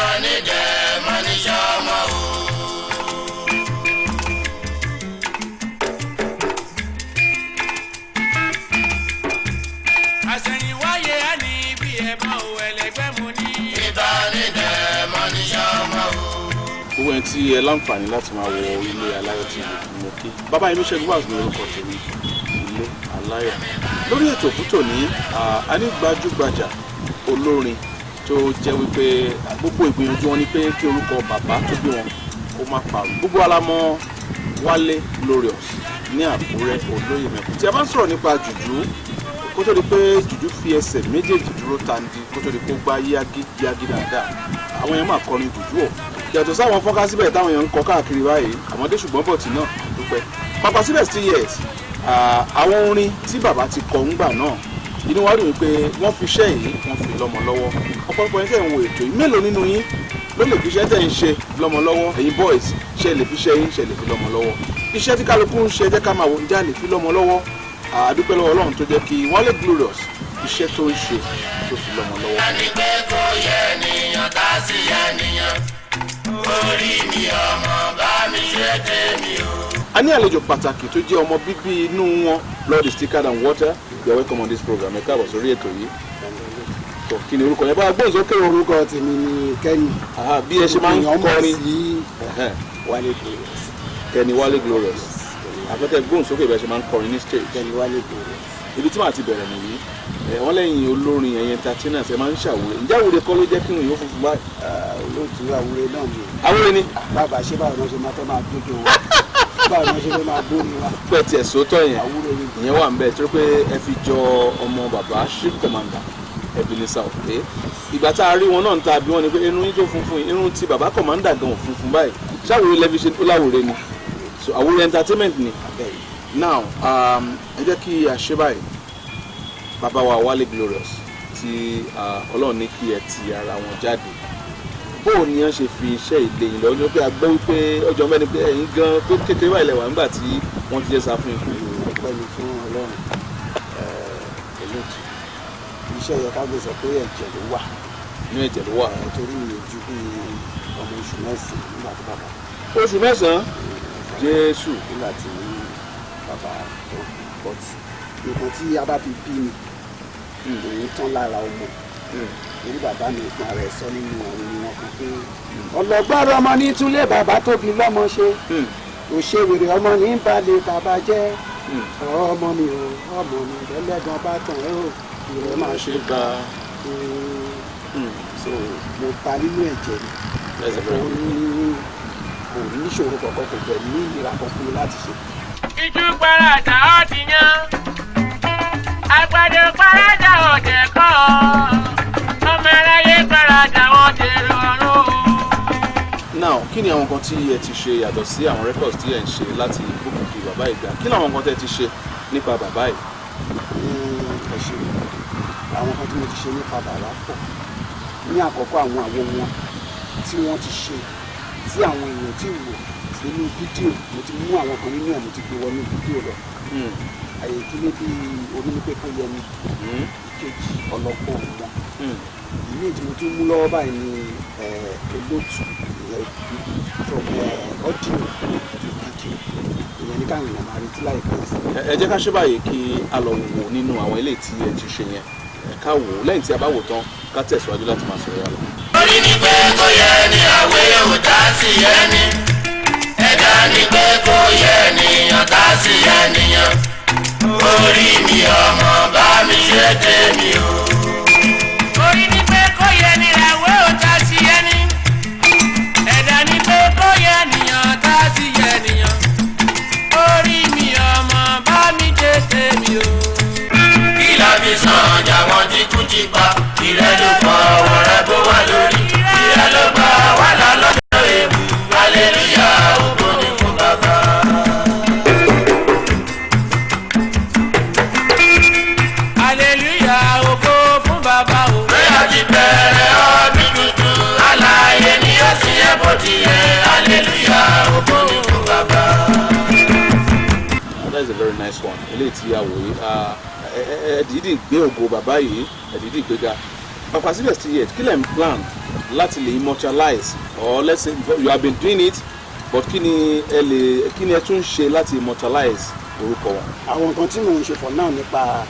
Onídẹ̀ mọ́ ní sọ́mọ́ o. Àṣẹ̀yìnwáyé á ní bí ẹ̀bọn ò ẹlẹgbẹ́ mu ní. Ìbánidẹ̀ mọ́ ní sọ́mọ́ o. Gbogbo ẹni tí ẹ láǹfààní láti máa wọ Ilé Aláyọ̀ TV, mo kí bàbá inú. Ṣẹ́gun wà ní orúkọ tèmi, Ilé Aláyọ̀. Lórí ètò fún tòní, a ní gbajúgbajà olórin tó jẹ́ wípé gbogbo ìgbìyànjú wọn ni pé kí orúkọ bàbá tó bí wọn kó má parun. Gbogbo alamọ Wálé Glorious ní Àkúrẹ́, olóyè mẹ́kùn. Tí a bá ń sọ̀rọ̀ nípa jùjú, kó tó di pé jùjú fi ẹsẹ̀ méjèèjì dúró tandi, kó tó di kó gbá yágí yágí dáadáa, àwọn èèyàn máa kọrin jùjú ọ̀ yàtọ̀ sáwọn fọ́nká síbẹ̀ táwọn èèyàn ń kọ káàkiri báyìí. Àmọ́dé ṣùgbọ́n bọ̀tì náà dúpẹ́ pàpà síbẹ̀ still yet, àwọn orin tí bàbá ti kọ ńgbà náà, inú wa dùn wípé wọ́n fi iṣẹ́ yìí, wọ́n fi lọ́mọ lọ́wọ́. Ọ̀pọ̀lọpọ̀ yín tẹ̀ ń wo ètò yìí, mélòó nínú yín ló lè fi iṣẹ́ tẹ̀ ń ṣe lọ́mọ lọ́wọ́? Ẹ̀yin boys, ṣe lè fi iṣẹ́ yín, ṣe lè fi lọ́mọ lọ́wọ́? Iṣẹ́ tí kálukú ń ṣe, jẹ́ ká máa wò, ǹjẹ́ a lè fi lọ́mọ lọ́wọ́? Àdúpẹ́ lọ́wọ́ Ọlọ́run tó jẹ́ kí Wálé Glorious, iṣẹ́ tó ń ṣe, tó fi lọ́mọ lọ́wọ́. Ẹni pé kò yẹ nìyàn tá sí yẹ nìyàn, orí mi ọmọ bá mi ṣe tèmi o. A ní àlejò pàtàkì tó jẹ́ ọmọ bíbí inú wọn. Lord is thicker than water, you are welcome on this program. Ẹ káàbọ̀ sórí ètò yìí. Tó kí ni orúkọ yẹn? Bá a gbóhùn sókè o. Orúkọ tèmi ni Kẹ́ni. Aha, bí ẹ ṣe máa ń Èèyàn mọ̀ kọrin sí Wálé Glorious. Kẹ́ni Wálé Glorious, àfẹ́kẹ́ gbóhùn sókè bí ẹ ṣe máa ń kọrin ní stage. Kẹ́ni Wálé Glorious. Ibi tí màá ti bẹ̀rẹ̀ nìyí. Ẹ wọ́n lẹ́yìn olórin, ẹ̀yẹn entertainers, ẹ máa ń ṣàwúre. Ǹjẹ́ àwúre kọ́ ló jẹ́ kí irun yóò funfun báyìí? Ah, olóòtú, àwúre náà ni. Àwúre ni. Bàbá ṣé báwo ni wọ́n ṣe máa fẹ́ máa dójú wa? Báwo ni wọ́n ṣe fẹ́ máa gbóni wa? Pẹ̀ tiẹ̀ sótọ́ yẹn. Àwúre ni. Ìyẹn wà ń bẹ̀ torí pé ẹ fi jọ ọmọ bàbá Chief Commander Ebenezer Obey. Ìgbà tá a rí wọn náà ń ta bí wọn ni pé irun yín tó funfun yìí, irun ti bàbá commander gan ò funfun báyìí. Ṣàwúre lẹ́fi ṣe? Ó láwúre ni. So àwúre entertainment ni. Bẹ́ẹ̀. Now, ẹ jẹ́ kí a ṣe báyìí. Bàbá wa Wálé Glorious tí Ọlọ́run ní kí ẹ ti ara wọn jáde, bóò ni wọ́n ṣe fi iṣẹ́ ìlé yìí lọ́wọ́? Pé a gbọ́ wípé ọjọ́ mẹ́rin pé ẹ̀yin gan tó kékeré báyìí lẹ́wà nígbà tí wọ́n ti jẹ́ sá fún ikú. Ọpẹ́ ni fún Ọlọ́run. Olóòtú, iṣẹ́ yẹ ká gbé sọ pé ẹ̀jẹ̀ ló wà. Inú ẹ̀jẹ̀ ló wà. Torí mi ò ju bí ọmọ oṣù 9 nígbà tí bàbá Oṣù 9, Jésù! Nígbà tí bàbá tó kú. But nǹkan tí a bá fi bí mi òun tán lára ọmọ, torí bàbá mi fún ara ẹ̀ sọ nínú àwọn orin wọn kan pé ọlọ́gbọ́n ọmọ ní túlé bàbá tóbi lọ́mọ ṣe, òṣèwèrè ọmọ ní balẹ̀ bàbá jẹ́. Ọmọ mi ò, ọmọ mi lẹ́lẹ́gàn bá tàn ẹ́ ò ìrẹ́ máa ṣe. Ṣe gba. So mo ta nínú ẹ̀jẹ̀ ni. That's a very Ó ní kò níṣòro kankan, kò bẹ̀ ní ìnira kan fún mi láti ṣe. Ijú paradà ó ti yan, àgbàdo paradà ọ̀jẹ̀ kọ́, ọmọ aráyé paradà wọn dèrò ọ̀run. Now, kí ni àwọn nǹkan tí ẹ ti ṣe yàtọ̀ sí àwọn records tí ẹ ń ṣe láti gbókùnkùn bàbá ìgbà? Kí ni àwọn nǹkan tí ẹ ti ṣe nípa bàbá yìí? Ẹ ṣe. Àwọn kan tí mo ti ṣe nípa bàbá pọ̀. Ní àkọ́kọ́, àwọn àwo wọn tí wọ́n ti ṣe tí àwọn èèyàn ti wò nínú fídíò, mo ti mú àwọn kan nínú ẹ̀, mo ti gbé wọnú fídíò lọ. Àyè kíní bíi onípé kó yẹ mi, ìkejì ọlọ́pọ̀ wọn, ìmíì tí mo tún mú lọ́wọ́ báyìí ni olóòtú, ìyẹn from audio to video. Ìyẹn ní káwọn èèyàn máa retí láìpẹ́ sí. Ẹ jẹ́ ká ṣe báyìí, kí a lọ wò nínú àwọn ilé tí ẹ ti ṣe yẹn. Ẹ ká wò ó. Lẹ́yìn tí a bá wò tán, ká tẹ̀síwájú láti máa sọ̀rọ̀ yà lọ. Orí ni pé kò yẹ ní àwẹ̀ ò dá sí yẹ ní, ẹ̀dá ni pé kò yẹ nìyàn tá sí yẹ nìyàn, orí mi ọmọ bá mi ṣe tèmi o. Orí ni pé kó yẹ ní ìràwé ò ta sí ẹni, ẹ̀dá ni pé kó yẹ nìyàn tá sí yẹ nìyàn, orí mi ọmọ bá mi jẹ́ tèmi o. Kí la fi sàn ọjà wọn tí kú ti pa? Ìrẹ́ ló fọwọ́ rẹ bó wà lórí, ìrẹ́ ló gbà wà lọ́jọ́ èbù. Hallelujah, ògo ni fún bàbá. Hallelujah, ògo fún bàbá o. Bóyá ti bẹ̀rẹ̀ ọdún tuntun, alààyè ni ó sì yẹ bó ti yẹ. Hallelujah, ògo ni fún bàbá. That is a very nice one. Eléyìí tí a wò yìí, ẹ dìídì gbé ògo bàbá yìí, ẹ dìídì gbéga. Pàpà síbẹ̀ sí yẹ, kí lẹ̀ ń plan láti lè immortalize, or let's say you have been doing it, but kí ni ẹ lè, kí ni ẹ tún ṣe láti immortalize orúkọ wọn? Àwọn nǹkan tí mò ń ṣe for now nípa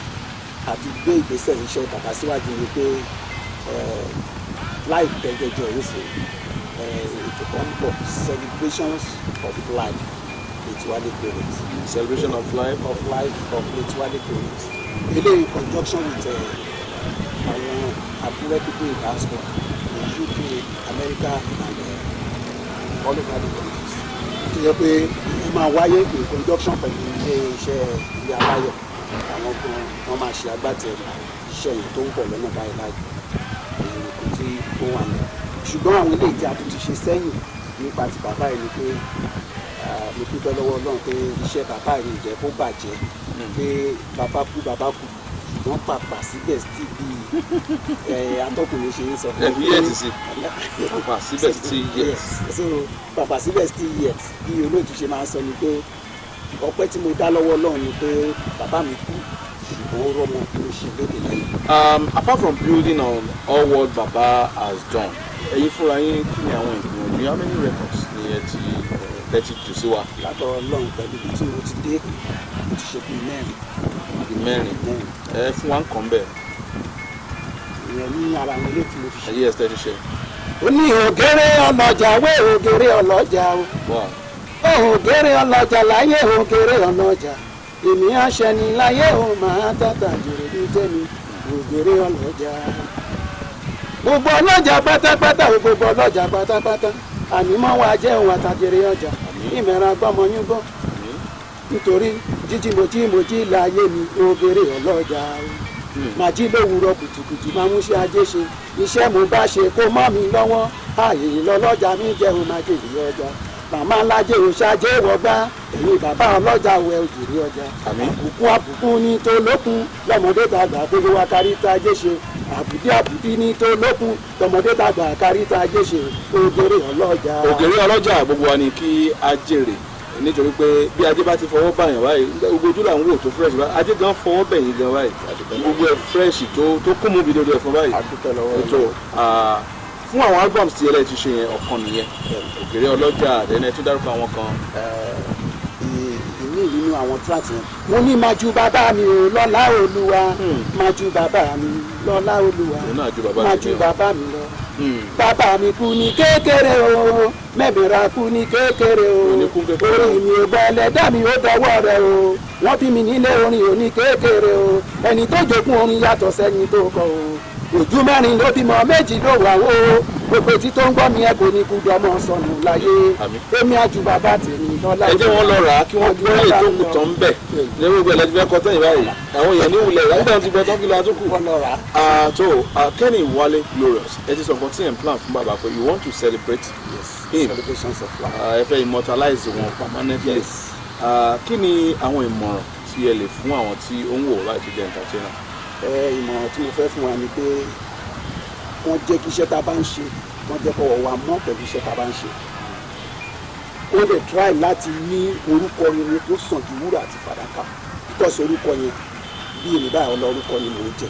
àti gbé ìgbésẹ̀ iṣẹ́ bàbá síwájú ni pé láìpẹ́ jọjọ yìí sí, ètò kan ń bọ̀, celebrations of life late Wale Glorious. Celebration of life. Of life of late Wale Glorious. Eléyìí in conjunction with àwọn Àkúrẹ́ people in diaspora in UK, America and all over the countries, tó yẹ pé ó máa wáyé in conjunction pẹ̀lú ilé iṣẹ́ Ilé Aláyọ̀. Àwọn gan wọ́n máa ṣe agbátẹrù iṣẹ́ yẹn tó ń bọ̀ lọ́nà báyìí láìpẹ́. Èyí nìkan tí ó wà ní. Ṣùgbọ́n àwọn eléyìí tí a tún ti ṣe sẹ́yìn nípa ti bàbá yìí ni pé mo dúpẹ́ lọ́wọ́ Ọlọ́run pé iṣẹ́ bàbá yìí ò jẹ́ kó bàjẹ́, pé bàbá kú, bàbá kú, ṣùgbọ́n pàpà síbẹ̀ sí bí atọ́kùnrin ṣe ń sọ. Ẹ fi yet sí, pàpà síbẹ̀ still yet. Yes, so pàpà síbẹ̀ still yet, bí olóòtú ṣe máa ń sọ ni pé ọpẹ́ tí mo dá lọ́wọ́ Ọlọ́run ni pé bàbá mi kú, ṣùgbọ́n ó rọ́mọ tó ṣe lóde lẹ́yìn. Apart from building on all what Baba has done, ẹ̀yin fúnra yín, kí ni àwọn ìgbìyànjú? How many records ni ẹ ti tẹ́ ti jù sí wa? Látọ̀ Ọlọ́run, pẹ̀lú ibi tí mo ti dé, mo ti ṣe bíi 4. Bíi 4? 4. Ẹ fún wa ń kàn bẹ́ẹ̀. Ìyẹn ní ara àwọn ilé tí mo ti ṣe. Ẹyí ẹ tẹ́ ti ṣe. Ó ní ògèrè ọlọ́jà wé, ògèrè ọlọ́jà o. Ògèrè ọlọ́jà láyé, ògèrè ọlọ́jà, èmi àṣẹni láyé o, máa tàtà jèrè ní tẹ́mi, ògèrè ọlọ́jà. Gbogbo ọlọ́jà pátápátá o, gbogbo ọlọ́jà pátápátá, ànímọ́ wa jẹ́ òun àtàjèrè ọjà. Ìmẹ̀ràn gbọ́mọyún gbọ́, nítorí jíjí mojí mojí láyé mi, ògèrè ọlọ́jà o. Màá jí lówùúrọ̀ kùtùkùtù, máa mú ṣe ajé ṣe, iṣẹ́ mo bá ṣe kó mọ́ mi lọ́wọ́, ààyè lọ́lọ́jà mi jẹ́ òun máa jèrè ọjà. Màmá ńlájẹ́ òṣàjẹ́ wọgbá, ẹ̀yin bàbá ọlọ́jà wẹ, òjèrè ọjà. Àbùkù àbùkù ní tó lókun, lọ́mọdé tàgbà, gbogbo wa kárí tá ajé ṣe. Àbùdí àbùdí ní tó lókun, lọ́mọdé tàgbà, kárí tá ajé ṣe, ògèrè ọlọ́jà. Ògèrè ọlọ́jà, gbogbo wa ni kí a jèrè, nítorí pé bí ajé bá ti fọwọ́ bàyàn báyìí, gbogbo ojú là ń wò tó fresh báyìí. Ajé gan fọwọ́ bẹ̀yìn gan báyìí, gbogbo ẹ̀ fresh tó kún mú bi dodo ẹ̀fọn báyìí. Adúpẹ́ lọ́wọ́. Ètò fún àwọn albums tí ẹlẹ́ẹ̀ ti ṣe yẹn, ọ̀kan nìyẹn, Ògèrè ọlọ́jà, àdẹ́nẹ́ tún dárúkọ àwọn kan. Ìní nínú àwọn tracks yẹn, mo ní máa ju bàbá mi ò lọ́lá Olúwa, máa ju bàbá mi lọ́lá Olúwa. Òun náà ju bàbá máa mi ju lọ. Bàbá mi lọ. Bàbá mi kú ní kékeré o, mẹ́mìíra kú ní kékeré o. Kò ní kú kékeré. Orí mi ò gbọ́, ẹlẹ́dá mi ó dọwọ́ rẹ o. Wọ́n bí mi nílé orin ò ní kékeré o. Ẹni tó jogún orin yàtọ̀ sẹ́ni tó kọ o. Ojú 4 ló bímọ, 2 ló wà o. Gbogbo etí tó ń gbọ́ mi, ẹ kò ní kú dọmọ sọnù láyé. Àmín. Èmi àjù bàbá tèmi lọ́lá. Ẹ jẹ́ wọn lọ rà á kí wọ́n gbọ́ lè tó kù tán bẹ̀ ní gbogbo ẹ̀ lẹ́tí fẹ́ kọ́ tẹ́yìn báyìí. Àwọn èèyàn ní ìwúlẹ̀ ìgbà tí gbọ́ tán, kí ló tún kù. Wọ́n lọ rà á. So Kenny Wale Glorious, ẹ ti sọ nǹkan tí ẹ̀ ń plan fún bàbá pé you want to celebrate Yes. him. Celebrations of life. Ẹ fẹ́ immortalize wọn permanently. Yes. Kí ni àwọn ìmọ̀ràn tí ẹ lè fún àwọn tí ó ń wò láti jẹ́ entertainer? Ẹ ìmọ̀ràn tí mo fẹ́ fún wa ni pé wọ́n jẹ́ kí iṣẹ́ tá a bá ń ṣe, wọ́n jẹ́ kọ́wọ́ wa mọ́ pẹ̀lú iṣẹ́ tá a bá ń ṣe. Wọ́n lè try láti ní orúkọ rere tó sàn ju wúrà àti fàdákà, because orúkọ yẹn, bí èmi báyìí, ọlọ orúkọ ni mò ń jẹ,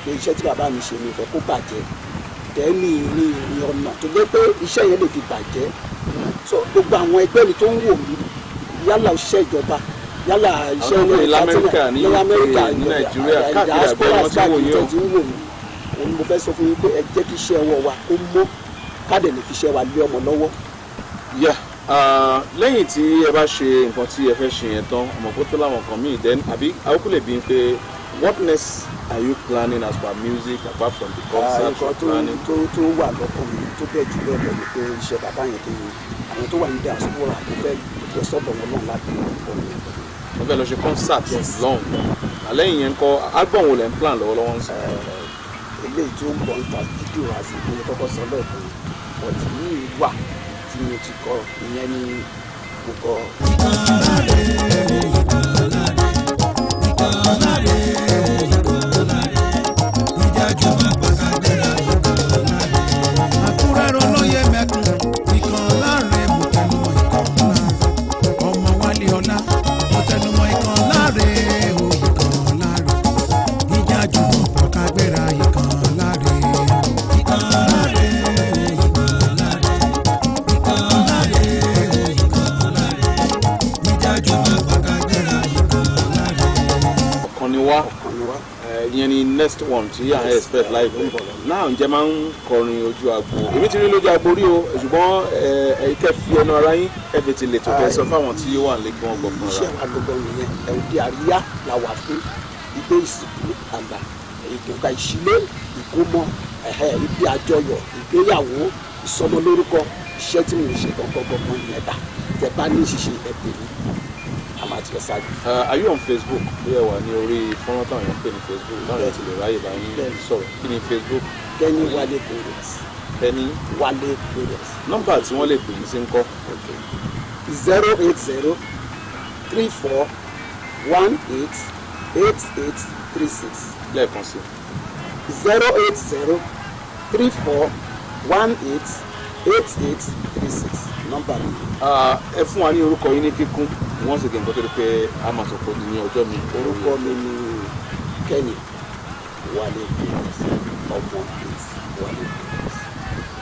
pé iṣẹ́ tí bàbá mi ṣe, mi ò fẹ́ kó bàjẹ́. Tẹ́ni ní ní ọ̀nà tó jẹ́ pé iṣẹ́ yẹn lè fi bàjẹ́. So gbogbo àwọn ẹgbẹ́ mi tó ń wò mí, yálà òṣìṣẹ́ ìjọba, yálà iṣẹ́ Àwọn tó ń pè l'Amẹ́ríkà, ní ní Amẹ́ríkà, UK, ní Nàìjíríà, káàkiri àgbáyé wọ́n ti wò yín o. tó ti ń wò mí, òun ni mo fẹ́ sọ fún yín pé ẹ jẹ́ kí iṣẹ́ ọwọ́ wa kó mọ́, ká dẹ̀ lè fi iṣẹ́ wa lé ọmọ lọ́wọ́. Yeah, lẹ́yìn tí ẹ bá ṣe nǹkan tí ẹ fẹ́ ṣe yẹn tán, ọmọ kó tó láwọn nǹkan míì, then àbí àwòkù lè bí pé what next are you planning as per music, apart from the concert nǹkan you're tó planning? tó wà lọ́kàn mi tó bẹ́ẹ̀ jù bẹ́ẹ̀ lọ ni pé iṣẹ́ bàbá yẹn, tó àwọn tó wà ní diaspora, tó fẹ́ lọ sọ́dọ̀ wọn náà láti ọkọ mi. Wọ́n fẹ́ lọ ṣe concert lọ́hùn. Àlẹ́yìn yẹn kọ́, album wo lẹ́ ń plan lọ́wọ́lọ́wọ́ ń sìn? Eléyìí tó ń bọ̀ ń ta fídíò àti mo kọ́kọ́ sọ lẹ́ẹ̀kan, but ní wà tí mo ti kọ, ìyẹn ni mo kọ. Ìkan láre, ìkan láre, ìkan láre, ìjájú máa pàkàgbéra, ìkan láre. Àkúrẹ́ olóyè mẹ́kun, ìkan láre, mo tẹnumọ́ ìkan láre. Ọmọ Wálé ọlá, mo tẹnumọ́ ìkan láre o, ìkan láre. Ìjájú máa pàkàgbéra, ìkan láre. Ìkan láre, Next one tí à ń expect láìpẹ́ náà, ǹjẹ́ máa ń kọrin ojú agbo? Èmi ti rí lójú agbo rí o, ṣùgbọ́n ẹ kẹ́ fi ẹnu ara yín, ẹ fi ti lè tó kẹ́ sọ fáwọn tí ó wà nílé kí wọ́n gbọ́ fúnra. Iṣẹ́ wa gbogbo nìyẹn. Òde àríyá la wà fún, ìgbé ìsìnkú àgbà, ìdùnkà, ìṣílé, ìkómọ, ibi àjọyọ̀, ìgbéyàwó, ìsọmọlórúkọ. Iṣẹ́ tí mo ń ṣe gangan gangan nìyẹn. Dà tẹ bá ní ṣíṣe, ẹ pè mí, a máa ti lọ ṣáájú. Are you on Facebook? Bí ẹ wà ní orí fọ́nrán táwọn èèyàn ń pè ní Facebook, táwọn èèyàn ti lè ráyè bá yín sọ̀rọ̀, kí ni Facebook? Kenny Wale Glorious. Kenny Wale Glorious. Nọ́mbà tí wọ́n lè pè yín sí ń kọ́? 08034188836. Lẹ́ẹ̀kan sí. 08034188836, nọ́mbà mi. Ah, ẹ fún wa ní orúkọ yín ní kíkún wọ́n sì kí n kó tó di pé a máa sọ pé ní ọjọ́ mi. Orúkọ mi ni Kenny Wale Glorious, ọmọ eight Wale Glorious.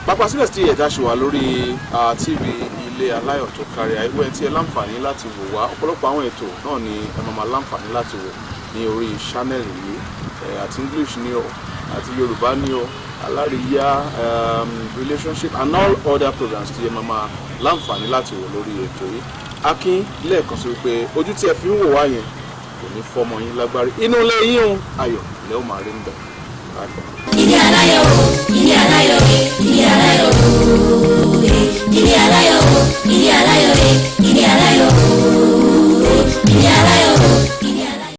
Pápá sílẹ̀ tí ẹ̀dá ṣe wà lórí TV Ilé Aláyọ̀ tó kárí ayé ẹ̀ tí ẹ láǹfààní láti wò wá. Ọ̀pọ̀lọpọ̀ àwọn ètò náà ni ẹ máa máa láǹfààní láti wò ní orí channel yìí, àti English ni o, àti Yorùbá ni o, alárìíyá, relationship and all other programs tí ẹ máa máa láǹfààní láti wò lórí ètò yìí. Akin lẹ́ẹ̀kan sí wípé ojú tí ẹ fi ń wò wá yẹn kò ní fọmọ yín lágbárí. Inú ilé yín o, ayọ̀ lẹ́ ó máa rí ń bẹ̀. Bye for now. Ilé aláyọ̀ o, ilé aláyọ̀, ilé aláyọ̀ o.